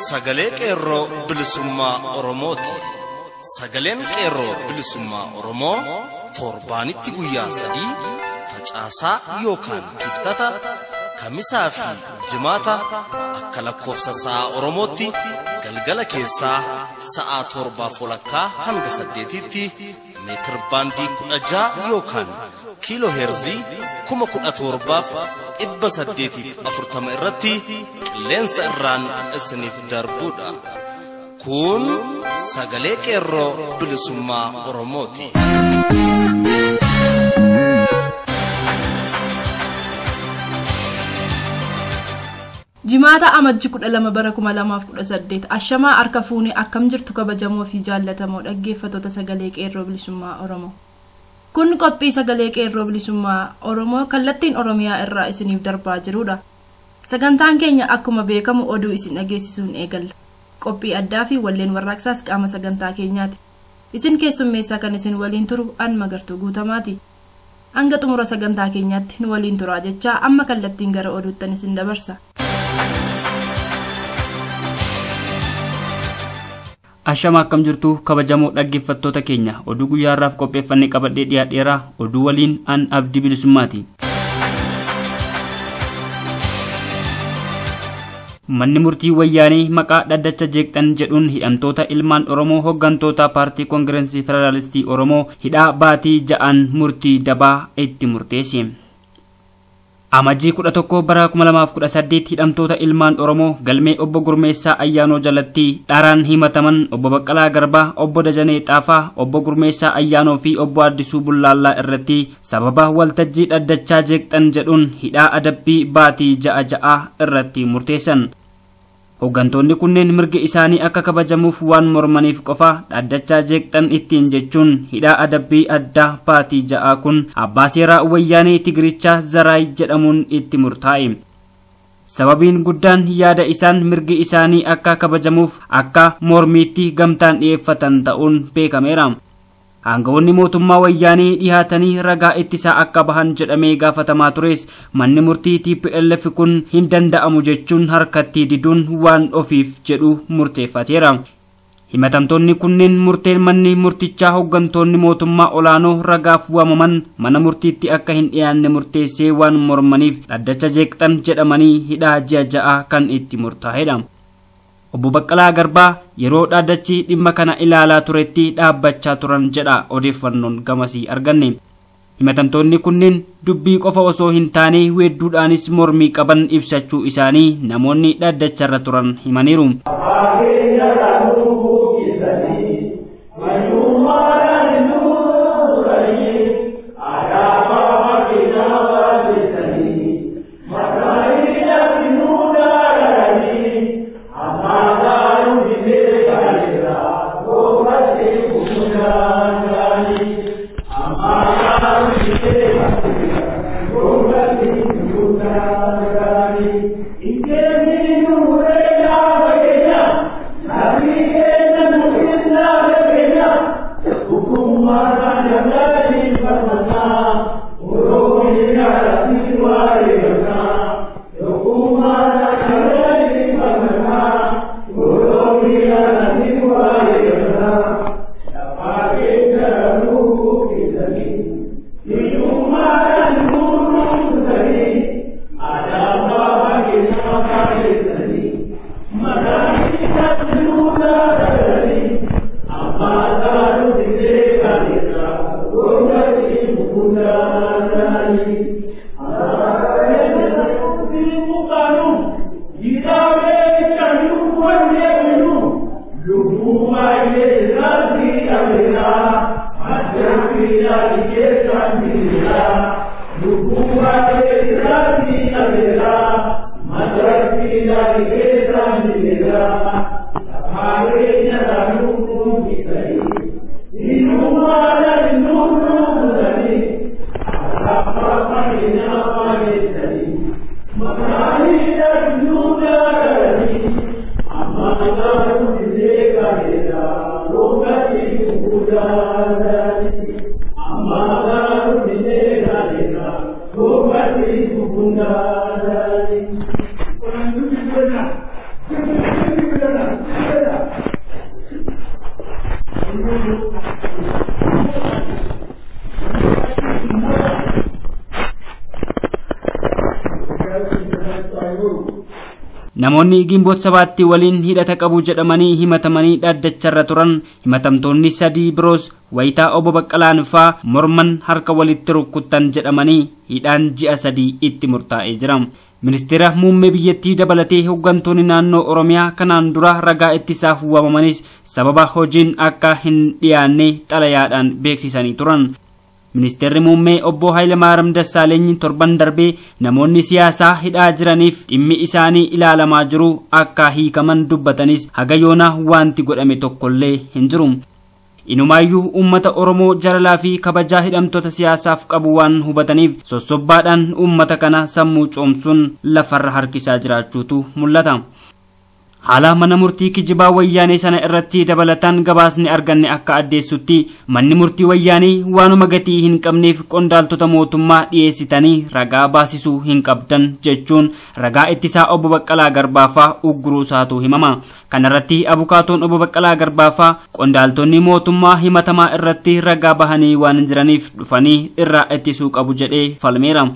Sagalee Qeerroo Bilisummaa Oromooti. Sagaleen Qeerroo Bilisummaa Oromoo torbaanitti guyyaa 3 facaasaa yookaan kibxata kamisaa fi jimaata akka lakkoofsa sa'a Oromootti galgala keessaa sa'a 7:30 hanga 8tti meetir baandii 16 yookaan kiiloo heerzii 17,840 irratti qilleensa irraan isiniif darbuudha. Kun sagalee Qeerroo Bilisummaa Oromooti. Jimaata amajji 12 bara 2018 ashamaa harka fuunee akkam jirtu kabajamoo fi jaallatamoo dhaggeeffattoota sagalee Qeerroo Bilisummaa Oromoo. Kun qophii sagalee Qeerroo Bilisummaa Oromoo kallattiin Oromiyaa irraa isiniif darbaa jirudha. Sagantaan keenya akkuma beekamu oduu isin dhageessisuun eegalla. Qophii addaa fi walleen warraaqsaas qaama sagantaa keenyaati. Isin keessummeessaa kan isin waliin turu an Magartuu Guutamaati. Hanga xumura sagantaa keenyaatti nu waliin turaa jechaa amma kallattiin gara oduuttan isin dabarsa. Ashama akkam jirtu kabajamoo dhaggeeffattoota keenya oduu guyyaa har'aaf qopheeffannee qabadhee dhiyaadheera. Oduu waliin an Abdii Bilisummaati. Manni murtii wayyaanee maqaa dhaddacha jeeqxan jedhuun hidhamtoota ilmaan Oromoo hooggantoota paartii Koongirensii Federaalistii Oromoo hidhaa baatii 6 murtii dabaa itti murteesse. Amajjii 11 bara 2018 hidhamtoota ilmaan Oromoo galmee obbo Gurmeessaa Ayyaanoo jalatti dharaan himataman obbo Baqqalaa Garbaa, obbo Dajanee Xaafaa, obbo Gurmeessaa Ayyaanoo fi obbo Addisuu Bullaallaa irratti sababa waltajjii dhaddachaa jeeqxan jedhuun hidhaa adabbii baatii 6 irratti murteessan. Hooggantoonni kunneen mirga isaanii akka kabajamuuf waan mormaniif qofa dhaddachaa jeeqxan ittiin jechuun hidhaa adabbii addaa baatii 6 kun abbaa seeraa wayyaanee Tigirichaa Zaraay jedhamuun itti murtaa'e. Sababiin guddaan yaada isaan mirgi isaanii akka kabajamuuf akka mormiitti gamtaan dhiyeeffatan ta'uun beekameera. Aangawoonni mootummaa wayyaanee dhihaatanii ragaa ittisaa akka bahan jedhamee gaafatamaa tures manni murtii TPLF kun hin danda'amu jechuun harkatti diduun waan ofiif jedhu murteeffateera. Himatamtoonni kunneen murteen manni murtichaa hooggantoonni mootummaa olaanoo ragaaf waamaman mana murtiitti akka hin dhiyaanne murteessee waan mormaniif dhaddacha jeeqxan jedhamanii hidhaa ji'a 6 kan itti murtaa'edha. Obbo Baqqalaa Garbaa yeroo dhaddachi dhimma kana ilaalaa turetti dhaabbachaa turan jedha odeeffannoon gamasii arganne. Himatamtoonni kunneen dubbii qofa osoo hin taane weedduudhaanis mormii qaban ibsachuu isaanii namoonni dhaddacharra turan himaniiru. Namoonni Ginboot 7 waliin hidhata qabu jedhamanii himatamanii dhaddacharra turan himatamtoonni 3 biroos wayitaa obbo Baqqalaan faa morman harka walitti rukuttan jedhamanii hidhaan ji'a 3 itti murtaa'ee jira. Ministeera muummee biyyattii dabalatee hooggantoonni naannoo Oromiyaa kanaan dura ragaa ittisaaf waamamanis sababa hojiin akka hin dhiyaanne xalayaadhaan beeksisanii turan. Ministeerri muummee obbo Hayilamaariyaam Dassaaleny torban darbee namoonni siyaasaa hidhaa jiraniif dhimmi isaanii ilaalamaa jiru akka hiikaman dubbatanis haga yoona wanti godhame tokkollee hin jiru. Inumaayyuu uummata Oromoo jaalalaa fi kabajaa hidhamtoota siyaasaaf qabu waan hubataniif sossobbaadhaan uummata kana sammuu coomsuun lafarra harkisaa jiraachuutu mul'ata. Haala mana murtii kijibaa wayyaanee sana irratti dabalataan gabaasni arganne akka addeessutti manni murtii wayyaanee waanuma gatii hin qabneef qondaaltota mootummaa dhiyeessitanii ragaa baasisuu hin qabdan jechuun ragaa ittisaa obbo Baqqalaa Garbaafaa ugguruu isaatu himama. Kanarratti abukaatoon obbo Baqqalaa Garbaafaa qondaaltonni mootummaa himatamaa irratti ragaa bahanii waan jiraniif dhufanii irraa ittisuu qabu jedhee falmeera.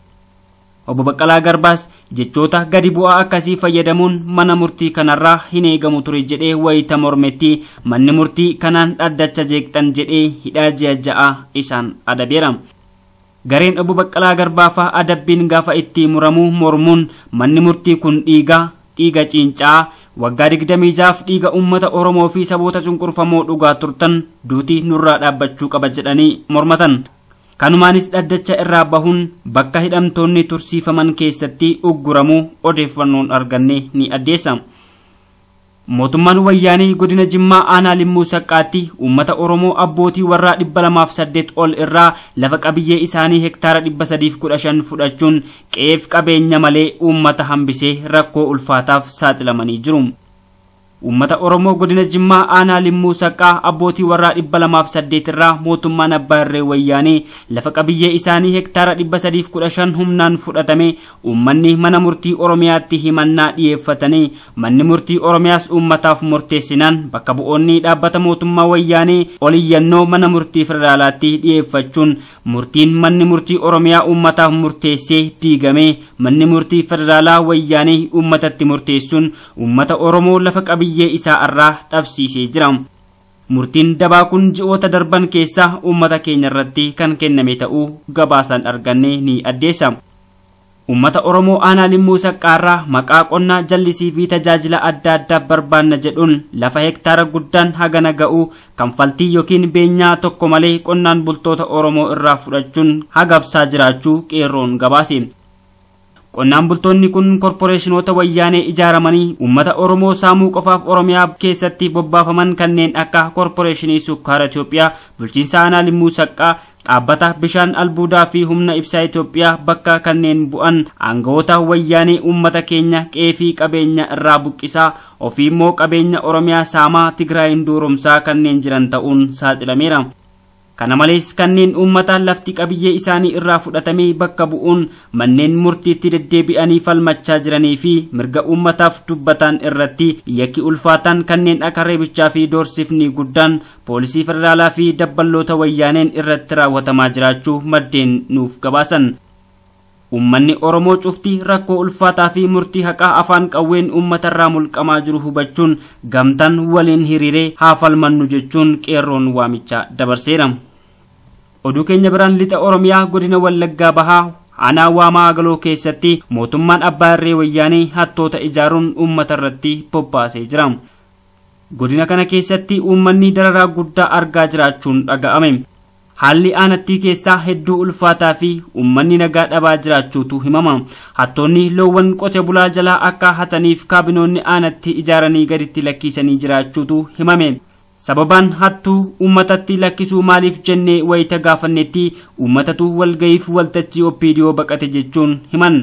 Obbo Baqqalaa Garbaas jechoota gadi bu'aa akkasii fayyadamuun mana murtii kanarraa hin eegamu ture jedhee wayita mormetti manni murtii kanaan dhaddacha jeeqxan jedhee hidhaa ji'a 6 isaan adabeera. Gareen obbo Baqqalaa Garbaafaa adabbiin gaafa itti muramu mormuun manni murtii kun dhiiga ciincaa waggaa 26 dhiiga uummata Oromoo fi saboota cunqurfamoo dhugaa turtan duuti nurraa dhaabbachuu qaba jedhanii mormatan. Kanumaanis dhaddacha irraa bahuun bakka hidhamtoonni tursiifaman keessatti ugguramuu odeeffannoon arganne ni addeessa. Mootummaan wayyaanee godina Jimmaa aanaa Limmuu Saqqaatti uummata Oromoo abbootii warraa 208 ol irraa lafa qabiyyee isaanii hektaara 315 fudhachuun qe'eef qabeenya malee uummata hambisee rakkoo ulfaataaf saaxilamanii jiru. Uummata Oromoo godina Jimmaa aanaa Limmuu Saqqaa abbootii warraa 208 irraa mootummaan abbaa irree wayyaanee lafa qabiyyee isaanii hektaara 315 humnaan fudhatame uummanni mana murtii Oromiyaatti himannaa dhiyeeffatanii manni murtii Oromiyaas uummataaf murteessinaan bakka bu'oonni dhaabbata mootummaa wayyaanee oliyyannoo mana murtii federaalaatti dhiyeeffachuun murtiin manni murtii Oromiyaa uummataaf murteessee diigame manni murtii federaalaa wayyaanee uummatatti murteessuun uummata Oromoo lafa qabiyyee isaa irraa dhabsiisee jira. Murtiin dabaa kun ji'oota darban keessa uummata keenya irratti kan kenname ta'uu gabaasaan arganne ni addeessa. Uummata Oromoo aanaa Limmuu Saqqaarraa maqaa qonnaa jallisii fi tajaajila adda addaa barbaanna jedhuun lafa hektaara guddaan hagana ga'u kanfaltii yookiin beenyaa tokko malee qonnaan bultoota Oromoo irraa fudhachuun hagabsaa jiraachuu qeerroon gabaase. Qonnaan bultoonni kun korporeeshinoota wayyaanee ijaaramanii uummata Oromoo saamuu qofaaf Oromiyaa keessatti bobbaafaman kanneen akka korporeeshinii sukkaara Itoophiyaa, bulchiinsa aanaa Limmuu Saqqaa, dhaabbata bishaan albuudaa fi humna ibsaa Itoophiyaa bakka kanneen bu'an aangawoota wayyaanee uummata keenya qe'ee fi qabeenya irraa buqqisaa ofii immoo qabeenya Oromiyaa saamaa Tigraayin duuromsaa kanneen jiran ta'uun saaxilameera. Kana malees kanneen uummata lafti qabiyyee isaanii irraa fudhatamee bakka bu'uun manneen murtiitti deddeebi'anii falmachaa jiranii fi mirga uummataaf dubbatan irratti yakki ulfaataan kanneen akka reebichaa fi doorsifni guddaan poolisii federaalaa fi dabballoota wayyaaneen irratti raawwatamaa jiraachuu maddeen nuuf gabaasan. Uummanni Oromoo cufti rakkoo ulfaataa fi murtii haqaa afaan qawween uummatarraa mulqamaa jiru hubachuun gamtaan waliin hiriiree haa falmannu jechuun qeerroon waamicha dabarseera. Oduu keenya biraan lixa Oromiyaa godina Wallaggaa Bahaa aanaa Waamaa Agaloo keessatti mootummaan abbaa irree wayyaanee hattoota ijaaruun uummata irratti bobbaasee jira. Godina kana keessatti uummanni dararaa guddaa argaa jiraachuun dhaga'ame. Haalli aanattii keessaa hedduu ulfaataa fi uummanni nagaa dhabaa jiraachuutu himama. Hattoonni loowwan qote bulaa jalaa akka hataniif kaabinoonni aanatti ijaaranii gaditti lakkisanii jiraachuutu himame. Sababaan hattuu uummatatti lakkisuu maaliif jennee wayita gaafannetti uummatatu walga'iif waltajjii OPDO baqate jechuun himan.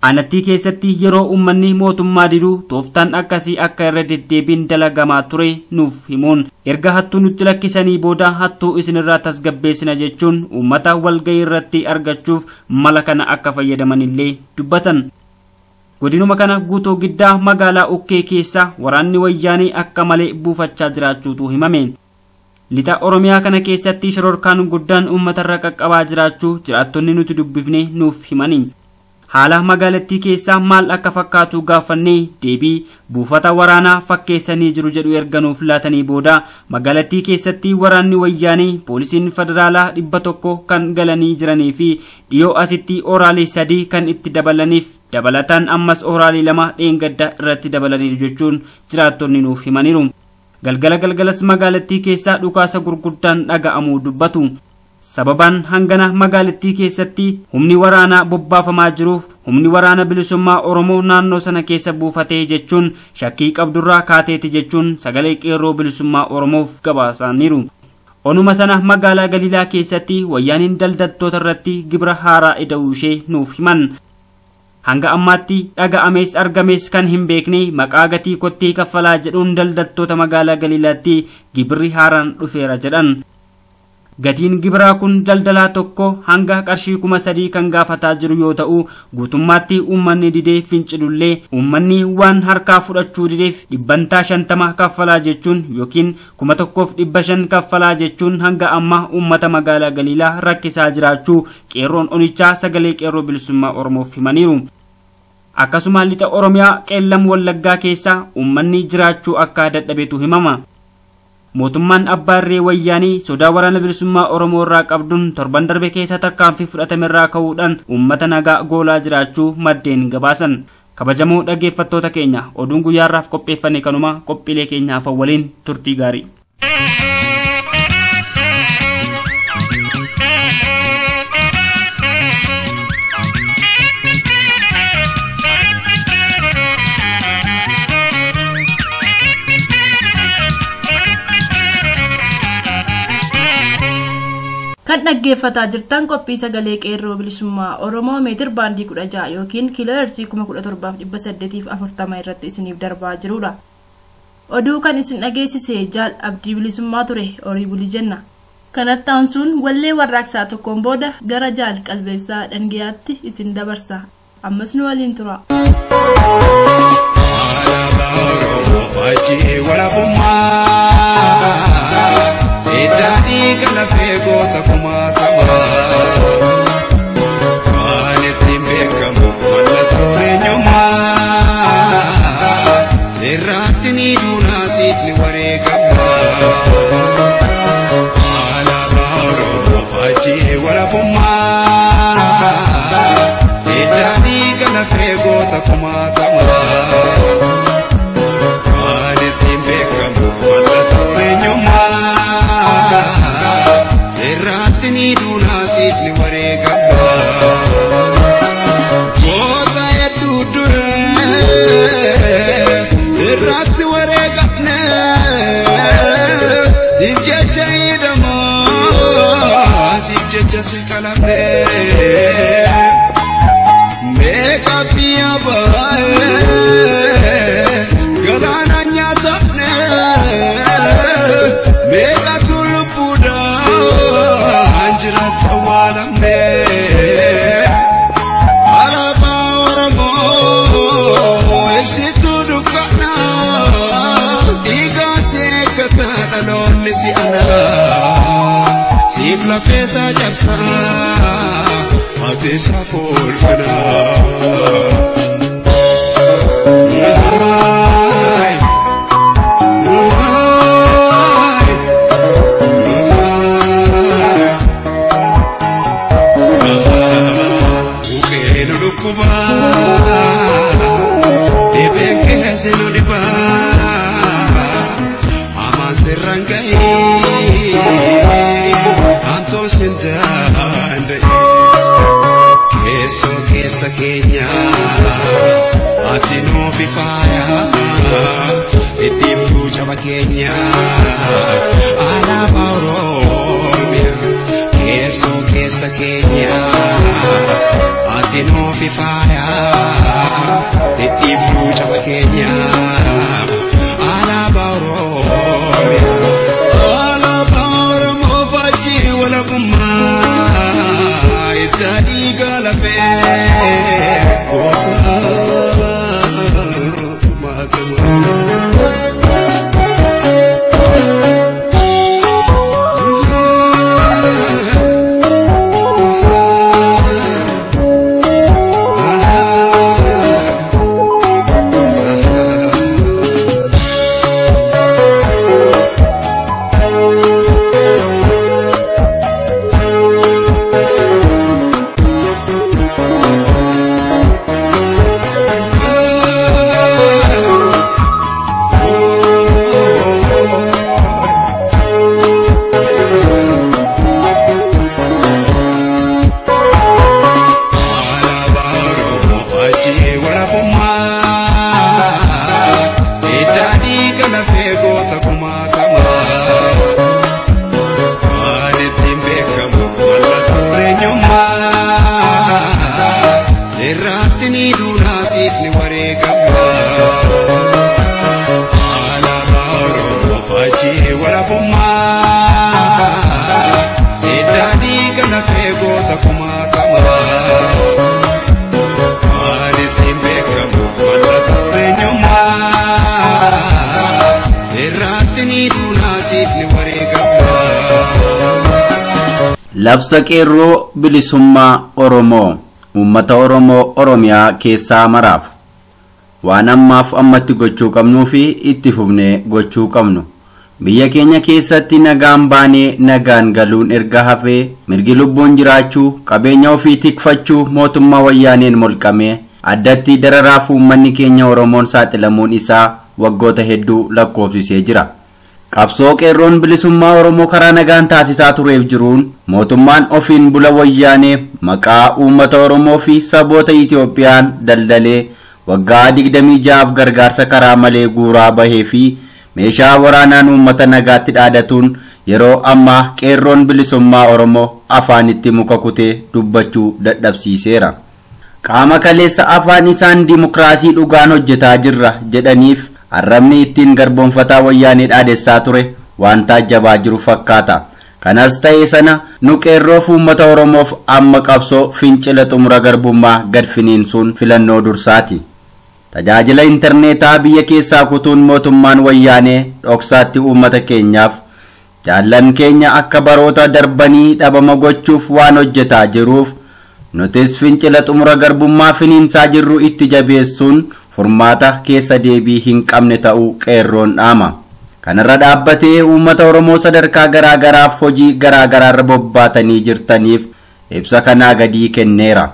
Aanattii keessatti yeroo uummanni mootummaa diduu tooftaan akkasii akka irra deddeebiin dalagamaa ture nuuf himuun erga hattuu nutti lakkisanii booda hattuu isinirraa tasgabbeessina jechuun uummata walga'ii irratti argachuuf mala kana akka fayyadamanillee dubbatan. Godinuma kana guutuu giddaa magaalaa Ukkee keessa waraanni wayyaanee akka malee buufachaa jiraachuutu himame. Lixa Oromiyaa kana keessatti shororkaan guddaan uummatarra qaqqabaa jiraachuu jiraattonni nuti dubbifne nuuf himani. Haala magaalattii keessaa maal akka fakkaatu gaafannee deebii buufata waraanaa fakkeessanii jiru jedhu erganuuf laatanii booda magaalattii keessatti waraanni wayyaanee poolisiin federaalaa 100 kan galanii jiranii fi dhiyoo asitti oraalii 3 kan itti dabalaniif dabalataan ammas oraalii 2 dheengadda irratti dabalaniiru jechuun jiraattonni nuuf himaniiru. Galgala galgalas magaalattii keessaa dhukaasa gurguddaan dhaga'amuu dubbatu. Sababaan hangana magaalattii keessatti humni waraanaa bobbaafamaa jiruuf humni waraana bilisummaa Oromoo naannoo sana keessa buufatee jechuun shakkii qabdurraa kaateeti jechuun sagalee qeerroo bilisummaa Oromoof gabaasaniiru. Onuma sana magaalaa Galiilaa keessatti wayyaaniin daldaltoota irratti gibira haaraa ida'uu ishee nuuf himan. Hanga ammaatti dhaga'amees argamees kan hin beekne maqaa gatii kottee kaffalaa jedhuun daldaltoota magaalaa Galiilaatti gibirri haaraan dhufeera jedhan. Gatiin gibiraa kun daldalaa tokko hanga qarshii 3000 kan gaafataa jiru yoo ta'u guutummaatti uummanni didee fincilullee uummanni waan harkaa fudhachuu dideef 50% kaffalaa jechuun yookiin 1500 kaffalaa jechuun hanga amma uummata magaalaa Galiilaa rakkisaa jiraachuu qeerroon onichaa sagalee qeerroo bilisummaa Oromoof himaniiru. Akkasuma lixa Oromiyaa qeellam Wallaggaa keessa uummanni jiraachuu akka dadhabetu himama. Mootummaan abbaa irree wayyaanii sodaa waraana bilisummaa Oromoo irraa qabduun torban darbe keessa tarkaanfii fudhatame irraa ka'uudhaan uummata nagaa goolaa jiraachuu maddeen gabaasan. Kabajamoo dhaggeeffattoota keenya oduun guyyaarraaf qopheeffanne kanuma qophiilee keenyaaf waliin turtii gaarii. Kan dhaggeeffataa jirtan qophii sagalee qeerroo bilisummaa Oromoo meetir baandii 16 yookiin kiiloo hertzii 17,840 irratti isiniif darbaa jirudha. Oduu kan isin dhageessise Jaal Abdii Bilisummaa ture horii bulii jenna. Kanatti aansuun wallee warraaqsaa tokkoon booda gara Jaal Qalbeessaa Dhangiyaatti isin dabarsa. Ammas nu waliin tura. Iddaadhii kana feegoota kumaatamaa waan ittiin beekamu mallattoo eenyummaa irraatti ni duunaa siif ni wareegama. Alaabaa Oromoo faajjii walabummaa iddaadhii kana feegoota kumaatamaa waan ittiin beekamu mallattoo eenyummaa. Irraatti ni duunaa siif ni wareegama. Goota hedduu duree irraatti wareegamne siif jecha hidhamaa siif jecha si qalamne. Meeqa biyya baay'ee galaana nyaatamne meeqa Alaabaa Oromoo ibsituu dukkanaa dhiigaa si eeggata dhaloonni si anaa siif lafeesaa cabsaa mateesaa kolfinaa. Keenya ati nuuf faaya itti jaba keenya alaabaa Oromiyaa keessoo keessa keenya ati nuuf faaya itti jaba keenya alaabaa Oromiyaa alaabaa Oromoo faajjii walabummaa itti dhiiga lafee. Ni duunaa siif ni wareegamna. Labsa Qeerroo Bilisummaa Oromoo Uummata Oromoo Oromiyaa keessaa maraaf waan ammaaf ammatti gochuu qabnuu fi itti fufnee gochuu qabnu. Biyya keenya keessatti nagaan baanee nagaan galuun erga hafee mirgi lubbuun jiraachuu qabeenya ofii tikfachuu mootummaa wayyaaneen molqamee addatti dararaaf uummanni keenya Oromoon saaxilamuun isaa waggoota hedduu lakkoofsisee jira. Qabsoo qeerroon bilisummaa Oromoo karaa nagaan taasisaa tureef jiruun mootummaan ofiin bula wayyaanee maqaa uummata Oromoo fi saboota Itiyoophiyaan daldalee waggaa 26 gargaarsa karaa malee guuraa bahee fi meeshaa waraanaan uummata nagaatti dhaadatuun yeroo ammaa qeerroon bilisummaa Oromoo afaanitti muka kutee dubbachuu dadhabsiiseera. Qaama kaleessa afaan isaan dimokiraasii dhugaan hojjetaa jirra jedhaniif arrabni ittiin garboonfataa wayyaanee dhaadessaa ture waan taajjabaa jiru fakkaata. Kanas ta'ee sana nu qeerroof uummata Oromoof amma qabsoo fincila xumura garbummaa gad finiinsuun filannoo dursaati. Tajaajila intarneetaa biyya keessaa kutuun mootummaan wayyaanee dhoksaatti uummata keenyaaf jaallan keenya akka baroota darbanii dhabama gochuuf waan hojjetaa jiruuf nutis fincila xumura garbummaa finiinsaa jirru itti jabeessuun furmaata keessa deebii hin qabne ta'uu qeerroon dhaama. Kanarra dhaabbatee uummata Oromoo sadarkaa garaa garaaf hojii garaa garaarra bobbaatanii jirtaniif ibsa kanaa gadii kenneera.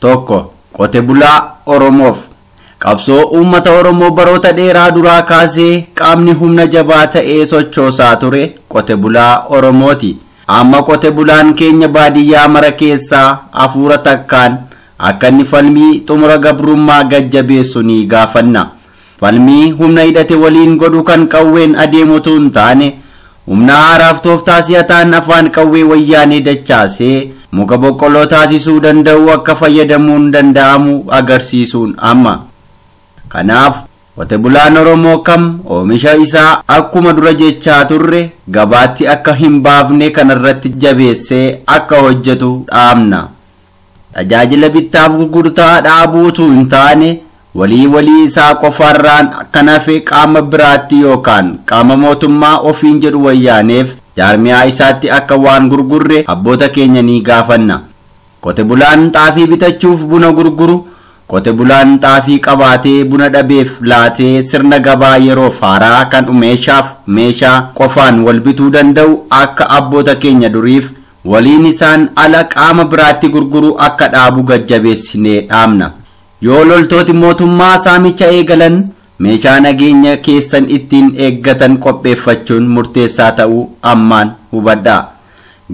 1. Qote bulaa Oromoof. Qabsoo uummata Oromoo baroota dheeraa duraa kaasee qaamni humna jabaa ta'ee sochoosaa ture qote bulaa Oromooti. Amma qote bulaan keenya baadiyyaa mara keessaa hafuura takkaan akka inni falmii xumura gabrummaa gajjabeessu ni gaafanna. Falmii humna hidhate waliin godhu kan qawween adeemutu hin taane humna haaraaf tooftaa si'ataan afaan qawwee wayyaanee dachaasee muka boqqolloo taasisuu danda'u akka fayyadamuun danda'amu agarsiisuun amma. Kanaaf qote bulaan Oromoo kam oomisha isaa akkuma dura jechaa turre gabaatti akka hin baafne kanarratti jabeessee akka hojjetu dhaamna. Tajaajila bittaaf gurgurtaa dhaabuutu hin taane walii walii isaa qofaarraan kan hafe qaama biraatti yookaan qaama mootummaa ofiin jedhu wayyaaneef jaarmiyaa isaatti akka waan gurgurre abboota keenya ni gaafanna. Qote bulaan xaafii bitachuuf buna gurguru, qote bulaan xaafii qabaatee buna dhabeef laatee sirna gabaa yeroo haaraa kan meeshaaf meeshaa qofaan wal bituu danda'u akka abboota keenya duriif waliin isaan ala qaama biraatti gurguru akka dhaabu gajjabeessinee dhaamna. Yoo loltooti mootummaa saamicha eegalan meeshaa nageenya keessan ittiin eeggatan qopheeffachuun murteessaa ta'uu ammaan hubadhaa.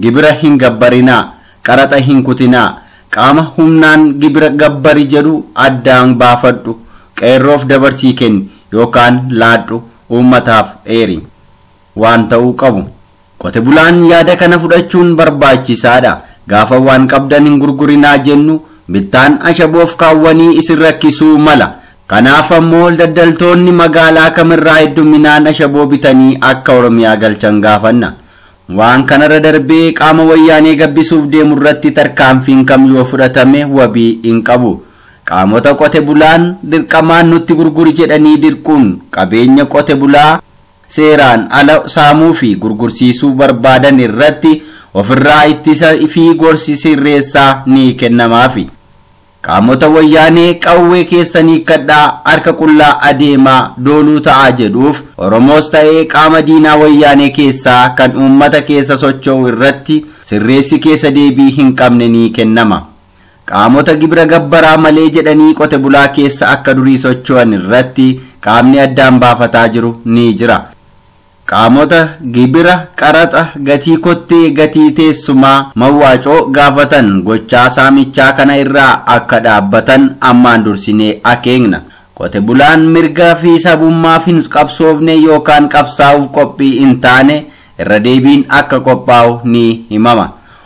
Gibira hin gabbarinaa, qaraxa hin kutinaa, qaama humnaan gibira gabbari jedhu addaan baafadhu, qeerroof dabarsii kenni yookaan laadhu uummataaf eeri. Waan ta'uu qabu. Qote bulaan yaada kana fudhachuun barbaachisaadha. Gaafa waan qabdan hin gurgurinaa jennu bittaan ashaboof kaawwanii isin rakkisuu mala. Kanaaf ammoo daldaltoonni magaalaa kamirraa hedduminaan ashaboo bitanii akka Oromiyaa galchan gaafanna. Waan kanarra darbee qaama wayyaanee gabbisuuf deemu irratti tarkaanfiin kam yoo fudhatame wabii hin qabu. Qaamota qote bulaan dirqamaan nutti gurguri jedhanii dirquun qabeenya qote bulaa seeraan ala saamuu fi gurgursiisuu barbaadan irratti ofirraa ittisa fi gorsi sirreessaa ni kennamaafi. Qaamota wayyaanee qawwee keessanii kadhaa harka qullaa adeemaa dooluu ta'aa jedhuuf Oromoos ta'ee qaama diinaa wayyaanee keessaa kan uummata keessa socho'u irratti sirreessi keessa deebii hin qabne ni kennama. Qaamota gibira gabbaraa malee jedhanii qote bulaa keessa akka durii socho'an irratti qaamni addaan baafataa jiru ni jira. Qaamota gibira qaraxa gatii kottee gatii teessumaa mawwaacoo gaafatan gochaa saamichaa kana irraa akka dhaabbatan ammaan dursinee akeekna. Qote bulaan mirgaa fi sabummaaf hin qabsoofne yookaan qabsaa'uuf qophii hin taane irra deebiin akka qophaa'u ni himama.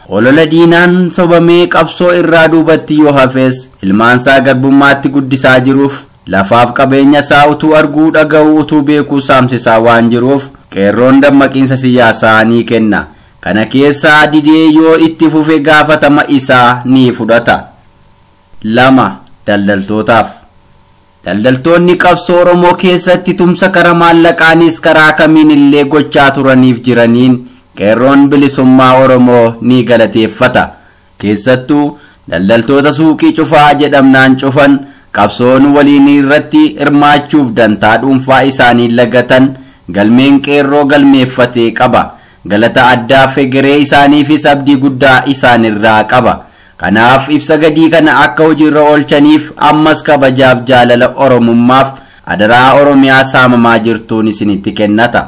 Olola diinaan sobamee qabsoo irraa duubatti yoo hafes ilmaansaa garbummaatti guddisaa jiruuf lafaaf qabeenya isaa utuu arguu dhaga'uu utuu beekuu saamsisaa waan jiruuf qeerroon dammaqiinsa siyaasaa ni kenna. Kana keessaa didee yoo itti fufe gaafatama isaa ni fudhata. 2. Daldaltootaaf. Daldaltoonni qabsoo Oromoo keessatti tumsa karaa maallaqaanis karaa kamiin illee gochaa turaniif jiraniin qeerroon bilisummaa Oromoo ni galateeffata. Keessattuu daldaltoota suuqii cufaa jedhamnaan cufan qabsoon waliin irratti hirmaachuuf dantaa dhuunfaa isaanii lagatan galmeen qeerroo galmeeffatee qaba. Galata addaa fegeree isaaniifis abdii guddaa isaanirraa qaba. Kanaaf ibsa gadii kana akka hojiirra oolchaniif ammas kabajaaf jaalala Oromummaaf adaraa Oromiyaa saamamaa jirtuun isinitti kennata.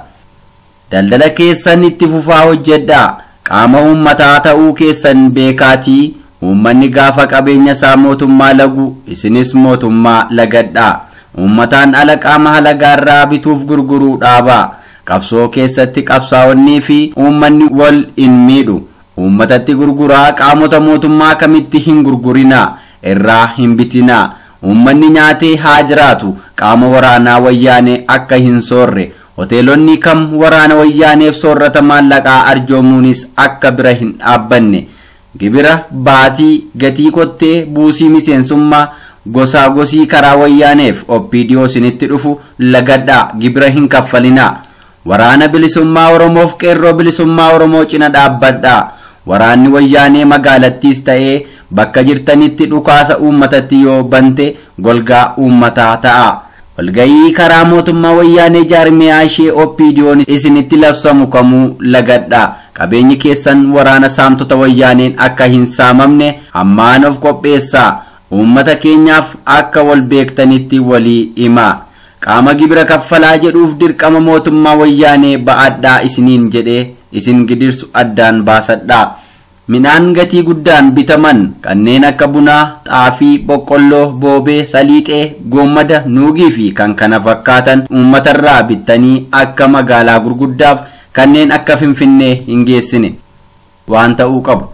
Daldala keessan itti fufaa hojjedhaa. Qaama uummataa ta'uu keessan beekaatii uummanni gaafa qabeenya isaa mootummaa lagu isinis mootummaa lagadhaa. Uummataan ala qaama halagaarraa bituuf gurguruu dhaabaa. Qabsoo keessatti qabsaa'onnii fi uummanni wal hin miidhu. Uummatatti gurguraa qaamota mootummaa kamitti hin gurgurinaa, irraa hin bitinaa. Uummanni nyaatee haa jiraatu, qaama waraanaa wayyaanee akka hin soorre. Hoteelonni kam waraana wayyaaneef soorrata maallaqaa arjoomuunis akka bira hin dhaabbanne. Gibira baatii gatii kottee buusii miseensummaa gosaa gosii karaa wayyaaneef OPDO isinitti dhufu lagadhaa, gibira hin kaffalinaa. Waraana bilisummaa Oromoof qeerroo bilisummaa Oromoo cina dhaabbadhaa. Waraanni wayyaanee magaalattiis ta'ee bakka jirtanitti dhukaasa uummatatti yoo bante golgaa uummataa ta'a. Walgayii karaa mootummaa wayyaanee jaarmiyaa ishee OPDO'n isinitti labsamu kamuu lagadhaa. Qabeenyi keessan waraana saamtota wayyaaneen akka hin saamamne ammaan of qopheessaa. Uummata keenyaaf akka wal beektanitti walii himaa. Qaama gibira kaffalaa jedhuuf dirqama mootummaa wayyaanee ba'adhaa isiniin jedhee isin gidirsu addaan baasadhaa. Midhaan gatii guddaan bitaman kanneen akka bunaa, xaafii, boqqolloo, boobee, saliixee, goommada, nuugii fi kan kana fakkaatan uummatarraa bittanii akka magaalaa gurguddaaf kanneen akka Finfinnee hin geessine waan ta'uu qabu.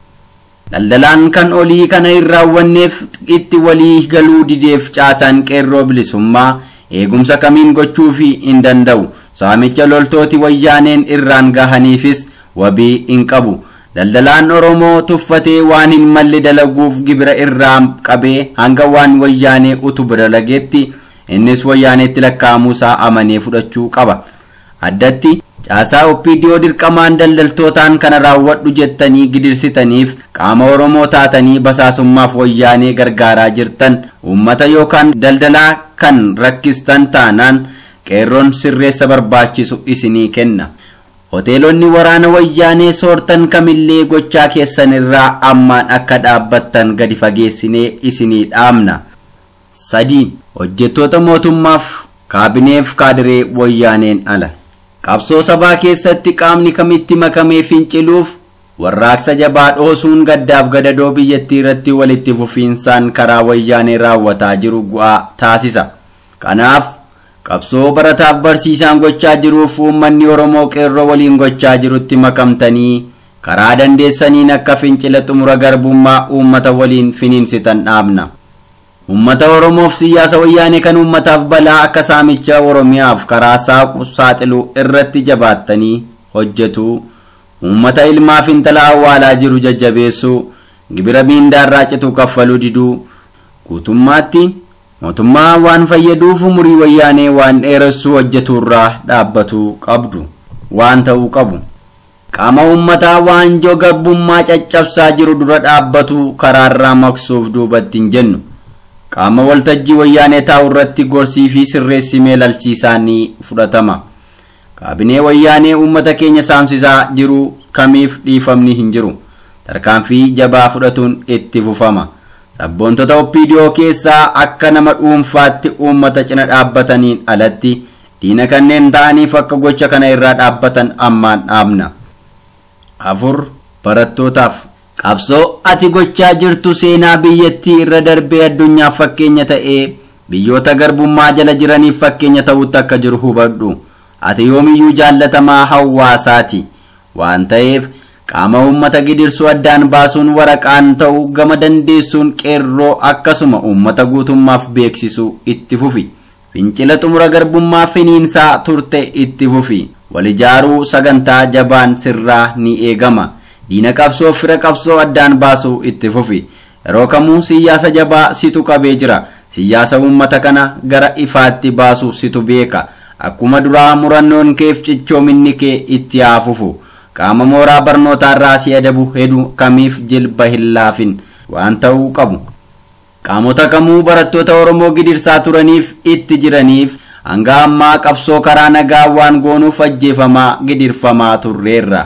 Daldalaan kan olii kana hin raawwanneef itti walii galuu dideef caasaan qeerroo bilisummaa eegumsa kamiin gochuufii hin danda'u. Saamicha loltooti wayyaaneen irraan gahaniifis wabii hin qabu. Daldalaan Oromoo tuffatee waan hin malle dalaguuf gibira irraa qabee hanga waan wayyaanee utubu dalageetti innis wayyaaneetti lakkaa'amuusaa amanee fudhachuu qaba. Addatti caasaa OPDO dirqamaan daldaltootaan kana raawwadhu jettanii gidirsitaniif qaama Oromoo taatanii basaasummaaf wayyaanee gargaaraa jirtan uummata yookaan daldalaa kan rakkistan taanaan qeerroon sirreessa barbaachisu isinii kenna. Hoteelonni waraana wayyaanee soortan kamillee gochaa keessan irraa ammaan akka dhaabbattan gadi fageessinee isinii dhaamna. 3. Hojjettoota mootummaaf kaabineef kaadiree wayyaaneen ala. Qabsoo sabaa keessatti qaamni kamitti makamee finciluuf warraaqsa jabaa dhoosuun gaddaaf gadadoo biyyattii irratti walitti fufiinsaan karaa wayyaanee raawwataa jiru gu'aa taasisa. Kanaaf qabsoo barataaf barsiisaan gochaa jiruuf uummanni Oromoo qeerroo waliin gochaa jirutti makamtanii karaa dandeessaniin akka fincila xumura garbummaa uummata waliin finiinsitan dhaabna. Uummata Oromoof siyaasa wayyaanee kan uummataaf balaa akka saamicha Oromiyaaf karaa saaqu saaxiluu irratti jabaattanii hojjetu. Uummata ilmaaf intala awwaalaa jiru jajjabeessuu, gibira miindaarraa citu kaffaluu diduu, guutummaatti mootummaa waan fayyaduuf umurii wayyaanee waan dheeressuu hojjetuurraa dhaabbatuu qabdu waan ta'uu qabu. Qaama uummataa waanjoo garbummaa caccabsaa jiru dura dhaabbatu karaarraa maqsuuf duubatti hin jennu. Qaama waltajjii wayyaanee taa'u irratti gorsii fi sirreessimee lalchiisaan ni fudhatama. Kaabinee wayyaanee uummata keenya saamsisaa jiru kamiif dhiifamni hin jiru. Tarkaanfii jabaa fudhatuun itti fufama. Sabboontota OPDO keessaa akka nama dhuunfaatti uummata cina dhaabbataniin alatti diina kanneen ta'aniif akka gocha kana irraa dhaabbatan ammaan dhaabna. 4. Barattootaaf qabsoo ati gochaa jirtu seenaa biyyattii irra darbee addunyaaf fakkeenya ta'ee biyyoota garbummaa jala jiraniif fakkeenya ta'utti akka jiru hubadhu. Ati yoomiyyuu jaallatamaa hawaasaati waan ta'eef qaama uummata gidirsuu addaan baasuun waraqaan ta'u gama dandeessuun qeerroo akkasuma uummata guutummaaf beeksisuu itti fufi. Fincila xumura garbummaa finiinsaa turte itti fufi. Wal ijaaruu sagantaa jabaan sirraa ni eegama. Diina qabsoo fira qabsoo addaan baasuu itti fufi. Yeroo kamuu siyaasa jabaa situ qabee jira. Siyaasa uummata kana gara ifaatti baasu situ beeka. Akkuma duraa murannoon keef cichoominni kee itti haafufu. Qaama mooraa barnootaa irraa si adabu hedu kamiif jilba hin laafin waan ta'uu qabu. Qaamota kamuu barattoota Oromoo gidirsaa turaniif itti jiraniif hanga ammaa qabsoo karaa nagaa waan goonuuf ajjeefamaa gidirfamaa turreerra.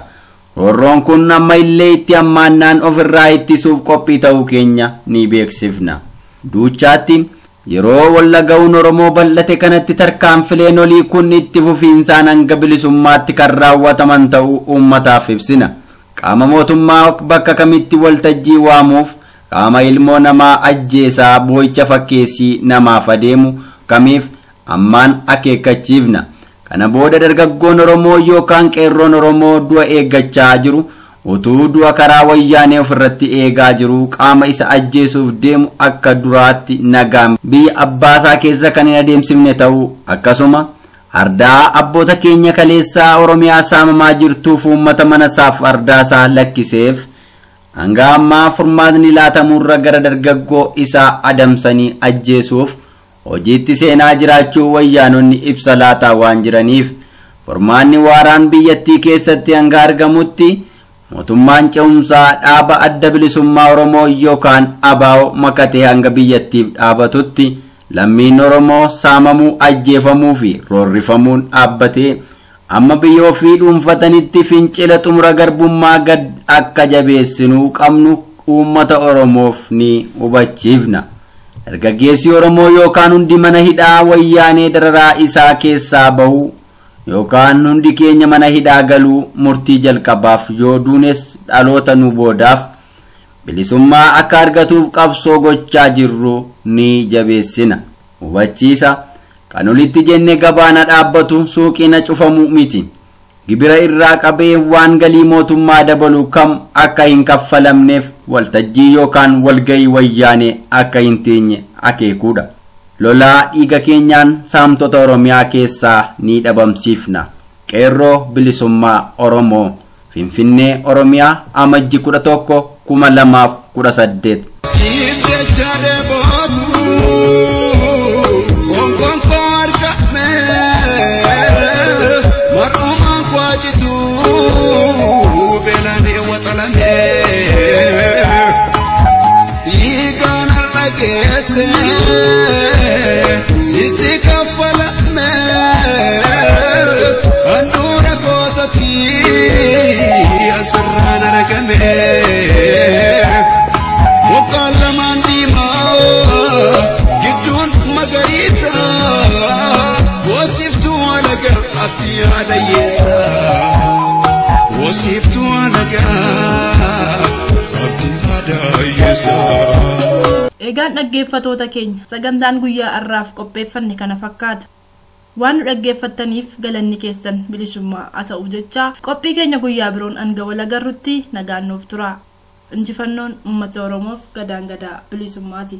Roorroon kun amma illee itti hammaannaan ofirraa ittisuuf qophii ta'uu keenya ni beeksifna. Duuchaatti yeroo wallaga'uun Oromoo bal'ate kanatti tarkaanfileen olii kun itti fufiinsaan hanga bilisummaatti kan raawwataman ta'uu uummataaf ibsina. Qaama mootummaa bakka kamitti waltajjii waamuuf qaama ilmoo namaa ajjeesaa boo'icha fakkeessii namaaf adeemu kamiif ammaan akeekkachiifna. Kana booda dargaggoon Oromoo yookaan qeerroon Oromoo du'a eeggachaa jiru utuu du'a karaa wayyaanee ofirratti eegaa jiru qaama isa ajjeesuuf deemu akka duraatti nagaan biyya abbaasaa keessa kan hin adeemsifne ta'uu akkasuma ardaa abboota keenya kaleessaa Oromiyaa saamamaa jirtuuf uummata manasaaf ardaasaa lakkiseef hanga ammaa furmaatni laatamurra gara dargaggoo isaa adamsanii ajjeesuuf hojiitti seenaa jiraachuu wayyaanonni ibsa laataa waan jiraniif furmaanni waaraan biyyattii keessatti hanga argamutti mootummaan ce'umsaa dhaaba adda bilisummaa Oromoo yookaan ABO makatee hanga biyyattiif dhaabatutti lammiin Oromoo saamamuu ajjeefamuu fi roorrifamuun dhaabbatee amma biyya ofii dhuunfatanitti fincila xumura garbummaa gad akka jabeessinuu qabnu uummata Oromoof ni hubachiifna. Dargaggeessi Oromoo yookaan hundi mana hidhaa wayyaanee dararaa isaa keessaa bahu yookaan hundi keenya mana hidhaa galuu murtii jalqabaaf yoo duunes dhaloota nu boodaaf bilisummaa akka argatuuf qabsoo gochaa jirru ni jabeessina. Hubachiisa kan olitti jenne gabaana dhaabbatu suuqiina cufamu miti. Gibira irraa qabee waan galii mootummaa dabalu kam akka hin kaffalamneef waltajjii yookaan walgahii wayyaanee akka hin teenye akeekuudha. Lolaa dhiiga keenyaan saamtota Oromiyaa keessaa ni dhabamsiifna. Qeerroo Bilisummaa Oromoo Finfinnee Oromiyaa Amajji 11 2018. Siif jecha dheebootu konkonkoo argame mar'umaan kwaacitu beelanii waxalame dhiigaan har'a geesse sitti kaffalame handhuura gootatii asirraan argame. Mukaan lamaan diimaa gidduun magariisa goosiftuu alagaa ati yaada yeessa. Goosiftuu alagaa ati yaada yeessa. Egaan dhaggeeffatoota keenya sagantaan guyyaa har'aaf qopheeffanne kana fakkaata. Waan nu dhaggeeffattaniif galanni keessan bilisummaa haa ta'u jecha qophii keenya guyyaa biroon hanga wal agarrutti nagaan nuuf tura. Injifannoon uummata Oromoof gadaan gadaa bilisummaati.